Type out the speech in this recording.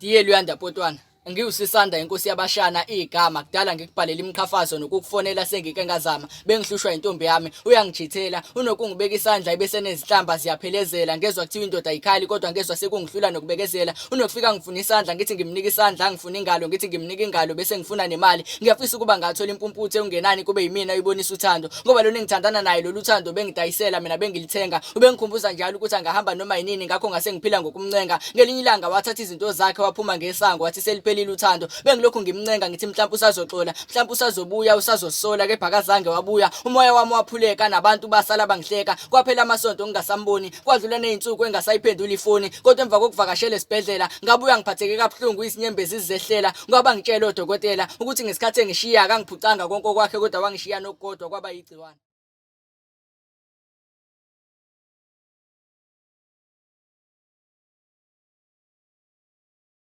Dear Luyanda Potwana, ngiwusisanda inkosi yabashana igama kudala ngikubhalela imiqhafazo nokukufonela sengike ngazama bengihlushwa intombi yami uyangijithela unokungibeka isandla ebese nezihlamba ziyaphelezela ngezwa kuthiwa indoda ayikhali kodwa ngezwa sekungihlula nokubekezela unokufika ngifuna isandla ngithi ngimnika isandla angifuna ingalo ngithi ngimnika ingalo bese ngifuna nemali ngiyafisa ukuba ngathola impumputhe ungenani kube yimina oyibonisa uthando ngoba lona engithandana naye lolu thando bengidayisela mina bengilithenga ubengikhumbuza njalo ukuthi angahamba noma yinini ngakho ngase ngiphila ngokumncenga ngelinye ilanga wathatha izinto zakhe waphuma ngesango wathi seliphelile uthando bengilokhu ngimncenga ngithi mhlawumbe usazoxola mhlawumbe usazobuya usazosola kepha akazange wabuya umoya wami waphuleka nabantu basala bangihleka kwaphela amasonto ngingasamboni kwadlula nezinsuku engasayiphenduli ifoni kodwa emva kokuvakashela esibhedlela ngabuya ngiphatheke kabuhlungu izinyembezi zizehlela ngoba ngitshela odokotela ukuthi ngesikhathi engishiya akangiphucanga konke okwakhe kodwa wangishiya nokukodwa kwaba yigciwane.